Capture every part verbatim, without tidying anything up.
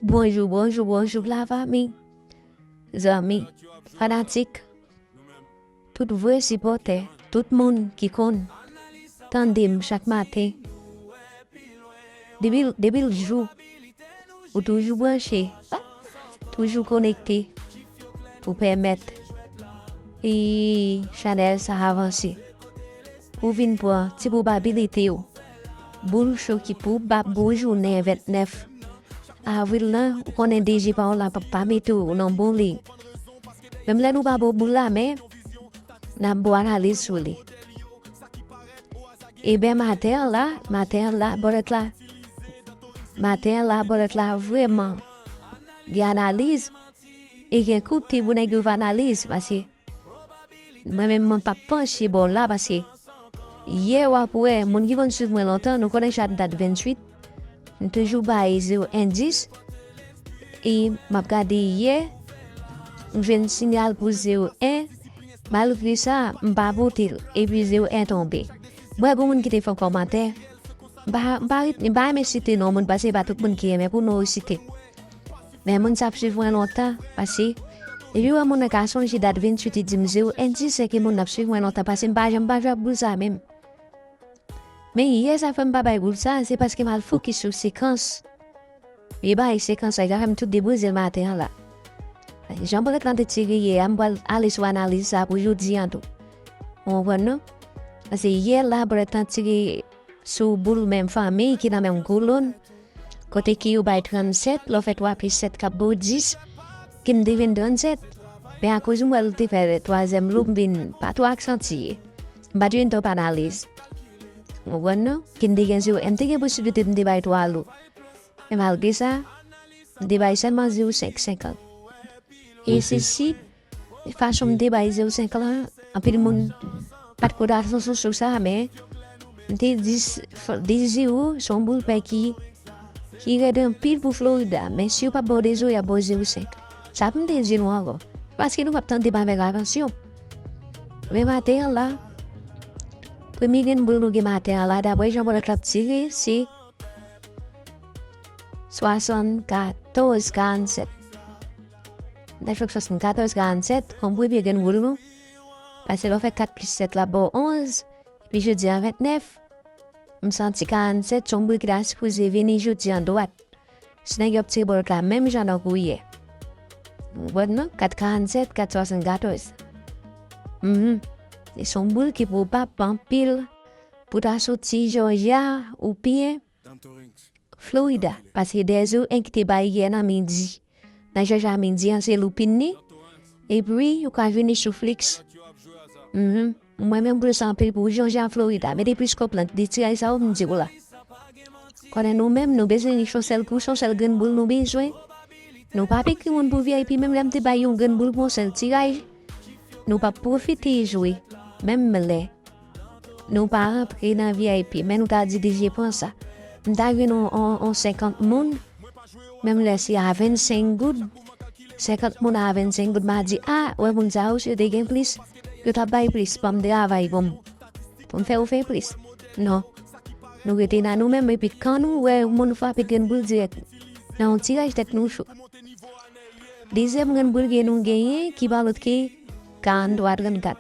Bonjou, bonjou, bonjou, lafanmi, zanmi, fanatik, tout vrè sipòtè, tout moun ki konn tande m chak maten. Depi, depi l jou, ou toujou branche, toujou konekte pou pèmèt e chanèl sa avanse. Ou vin pran ti pwobabilite w. Boul cho ki pou ba bon jounen vennèf avril lan, ou konnen D J pa w la p ap pa mete w nan bon liy. Menm lè nou pa ba w boul la, men n ap ba w analiz sou li. Eben, maten an la, maten an la, bòlèt la, maten an la, bòlèt la vrèman gen analiz, e gen kote pou nèg yo fè analiz, paske mwen menm, mwen p ap panche bò la, paske yè w ap wè, moun ki konn swiv mwen lontan, nou konnen chak dat venntuit, m toujou bay zewo en dis, e m ap gade yè, m jwenn sinyal pou zewo en, malgre sa, m pa pote l, epi zewo en tonbe. M wè gen moun ki te fè kòmantè, m pa, m pa ret, m pa renmen site non moun, paske e pa tout moun ki renmen pou non yo site. Men moun sa ap swiv mwen lontan, paske depi wè moun nan ka sonje dat venntuit, li di m zewo en dis, se ke moun nan ap swiv mwen lontan, paske m pa janm pa jwe ak boul sa menm. Men yè sa fè m pa bay boul sa, se paske m al fokis sou sekans. Li bay sekans la, li ka fè m tout deboze l maten an la. Jan bòlèt lan te tire yè a, m pral ale sou analiz sa pou jodi an tou. Ou konprann non? Paske yè la, bòlèt lan tire sou boul menm fanmi ki nan menm kolòn. Kote ki yo bay trannsèt, lè w fè twa plis sèt k ap ba w dis, ki m te jwenn trannsèt. Men akoz m wè l te fè twazyèm lou, m vin pa twò aksantiye. M pa t jwenn twòp analiz. Ou konprann non? Ki m te gen zewo, m te gen posiblite pou m te bay twa lou. Men malgre sa, m te bay sèlman zewo senk senkant. E se si fason m te bay zewo senk lan, anpil moun pa t ko dakò sou, sou sa, men m te di s-, f-, de zewo, se yon boul pè ki, ki rèd anpil pou Florida, men si yo p ap ba w de zewo, y ap ba w zewo senk. Sa pou m te di nou ankò, paske nou p ap tande m avèk atansyon. Men maten an la, premye grenn boul nou gen maten an la, daprè jan bòlèt la ap tire, se swasannkatòz karannsèt. Nèf swasannkatòz karannsèt, kòm premye grenn boul nou. Paske lè w fè kat plis sèt la ba w onz, epi jodi a vennèf, m santi karannsèt se yon boul ki ta sipoze vini jodi an dwat. Si nèg yo ap tire bòlèt la menm jan nan kouyè. Ou konprann non? Kat karannsèt, kat swasannkatòz. Mhm. E se yon boul ki pwobab anpil pou ta soti Jòjya oubyen Florida, paske de zewo en ki te bay yè nan midi. Nan Jòjya midi an, se loupin li. Epi, ou ka vini sou Flix. Mhm. Mwen menm, m prese anpil pou Jòjya, Florida. Mete plis kòb lan, de tiraj sa yo, m di w la. Konnen nou menm, nou bezwen riche yon sèl kou, se yon sèl grenn boul nou bezwen. Nou pa pike moun pou V I P, menm lè m te bay yon grenn boul pou yon sèl tiraj. Nou p ap pwofite jwe, menm lè nou pa rantre nan V I P, men nou ta di D J pran sa. M ta jwenn on, on, on senkant moun, menm lè se a vennsenk goud, senkant moun a vennsenk goud, m a di, a, wè moun sa yo, si yo te gen plis, yo t ap bay plis, ban m travay pou m, pou m fè yo fè plis. Non. Nou rete nan nou menm, epi kan nou wè moun frape grenn boul dirèk, nan yon tiraj tèt nou cho. Dezyèm grenn boul ke nou genyen, ki pa lòt ke karanntwa trannkat.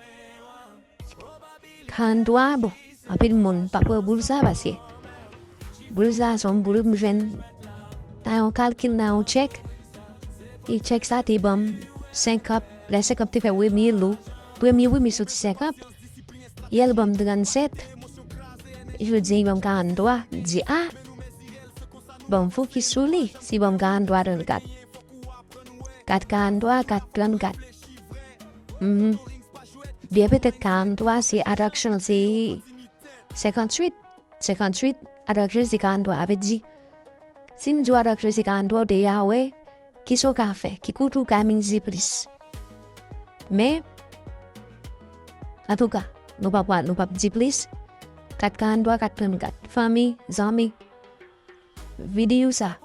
Karanntwa, bon, anpil moun pa kwè boul sa, paske boul sa se yon boul m jwenn nan yon kalkil, nan yon tchèk. E tchèk sa te ban m senkant, lè senkant te fè premye lo, premye wi, m soti senkant. Yè l ban m trannsèt. Jodi a, li ban m karanntwa. M di, a! Bon, m fokis sou li, si ban m karanntwa trannkat. Kat karanntwa, kat trannkat. Mhm. Byen petèt karanntwa, se atraksyon, se senkanntuit. Senkanntuit, atraksyon se karanntwa. Sa vle di, si m di w atraksyon se karanntwa, w deja wè, kisa w ka fè? Ki kote w ka mize plis? Men, antouka, nou pa pral, nou p ap di plis. Kat karanntwa, kat trannkat. Fanmi, zanmi, videyo sa,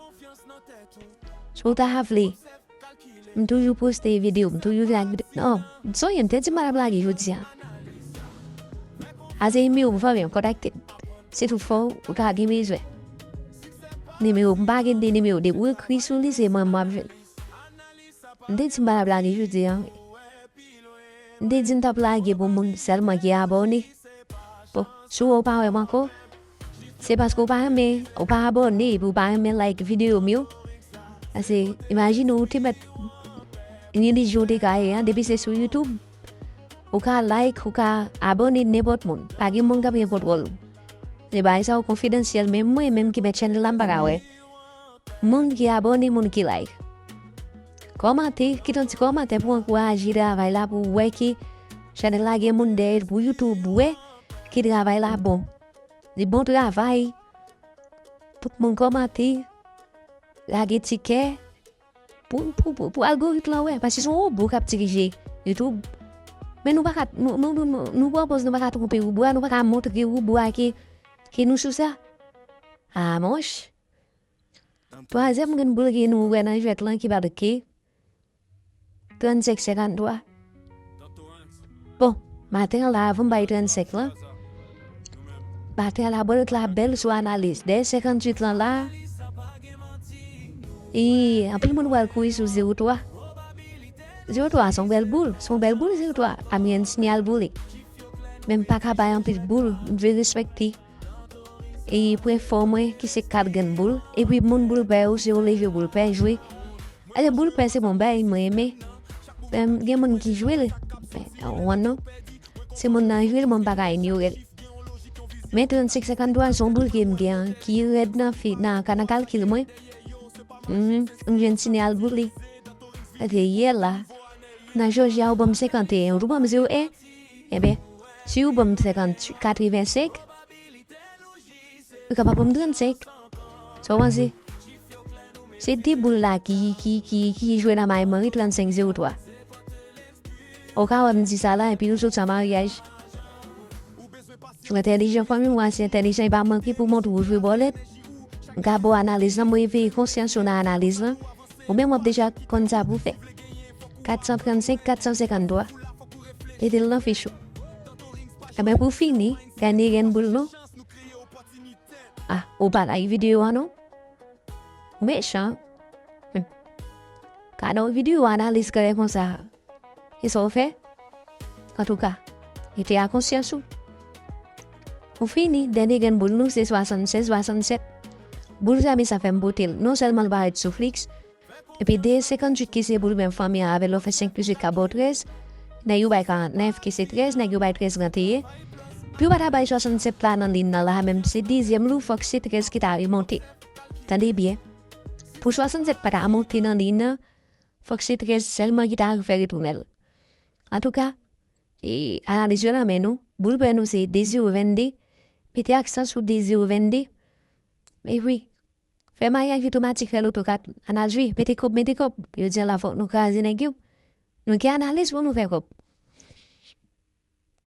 si w ta vle, m toujou poste videyo, m toujou vin ak videyo. Non, m sonje, m te di m pa t ap lage jodi a. Ase nimewo m, fanmi, kontakte m. Si tout fò, ou ta gen bezwen. nimewo, m pa gen de nimewo. Depi w ekri sou li, se mwen m ap jwenn. M te di m pa t ap lage jodi a. M te di m t ap lage pou moun sèlman ki abòne. Bon, si w wè w pa wè m ankò, se paske w pa renmen, w pa abòne, epi w pa renmen like videyo m yo. Paske, imajine w te mèt relijyon w te ka ye an, depi se sou YouTube, ou ka like, ou ka abòne nenpòt moun. Pa gen moun k ap gen kontwòl ou. Se bagay sa yo konfidansyèl, men mwen menm ki mèt channel la, m pa ka wè. Moun ki abòne, moun ki like. Kòmante, kite yon ti kòmantè pou ankouraje travay la, pou w wè ke channel la gen moun dèyè l, pou YouTube wè ke travay la bon. Li bon travay. Tout moun kòmante, lage ti kè, pou, pou, pou, pou algoritm lan wè, paske se yon wobo k ap dirije YouTube. Men nou pa ka, nou, nou, nou, nou, nou pran pòz nou pa ka twonpe wobo a, nou pa ka montre wobo a ke, ke nou sou sa. Ah, monch. Twazyèm grenn boul ke nou wè nan jwèt lan ki pa dòt ke trannsenk senkanntwa. Bon, maten an la, avan m bay trannsenk lan, maten an la, bòlèt la bèl sou analiz. Dèyè senkantuit lan la, e anpil moun pral kouri sou zewo twa. Zewo twa, se yon bèl boul. Se yon bèl boul, zewo twa. A m jwenn siyal boul li. Men m pa ka bay anpil boul, m vle respekte. E pou enfò mwen, ki se kat grenn boul. Epi moun boul pè yo, se yo leve boul pè, jwe. Ale boul pè se bon bay, mwen renmen. Men gen moun ki jwe l, men, w konn non. Se moun nan jwe l, mwen m pa ka inyore l. Men trannsenk senkanntwa se yon boul ke m gen an, ki rèd nan fi, nan, nan kalkil mwen. Mhm, m jwenn siyal boul li. Paske yè la, nan Jòji a, ou ban m senkanteyen, ou tou ban m zewo en. Enben, si ou ban m senkant, katrevensenk, ou kapab ban m trannsenk. Sa w panse? Se de boul la ki, ki, ki, ki jwe nan may mwen, wi, trannsenk zewo twa. Ou ka wè m di sa la, epi nou sot sa maryaj. Ou entèlijan, fanmi, mwen se entèlijan, e pa manke pou montre ou jwe bòlèt. M ka ba w analiz lan, mwen eveye konsyans ou nan analiz lan. Ou menm w ap deja konn sa pou w fè. Kat san trannsenk, kat san senkanntwa. Mete l nan fich ou. Enben, pou fini, dènye grenn boul nou. Ah, ou pa like videyo a non? Ou mechan. Hmm. Gade yon videyo analiz klè konsa. E sa w fè? Antouka, rete a konsyans ou. Pou fini, dènye grenn boul nou se swasannsèz swasannsèt. Boul sa, men sa fè m pote l. Non sèlman l parèt sou Flix, epi de senkantuit ki se boul menm fanmi an avè l, ou fè senk plis uit ka ba w trèz. Nèg yo bay karantnèf ki se trèz, nèg yo bay trèz trannteyen. Pou yo pa ta bay swasannsèt la nan liy nan la, menm se dezyèm lou, fòk se trèz ki ta remonte. Tande byen. Pou swasannsèt pa ta monte nan liy nan, fòk se trèz sèlman ki ta fè retounen l. Antouka, e, analiz yo nan men nou. Boul pè nou se de zewo vennde. Mete aksan sou de zewo vennde. E wi. Fè maryaj otomatik, fè loto kat. Analiz wi. Mete kòb, mete kòb. Yo di an la fòk nou kraze nèg yo. Nou gen analiz pou nou fè kòb.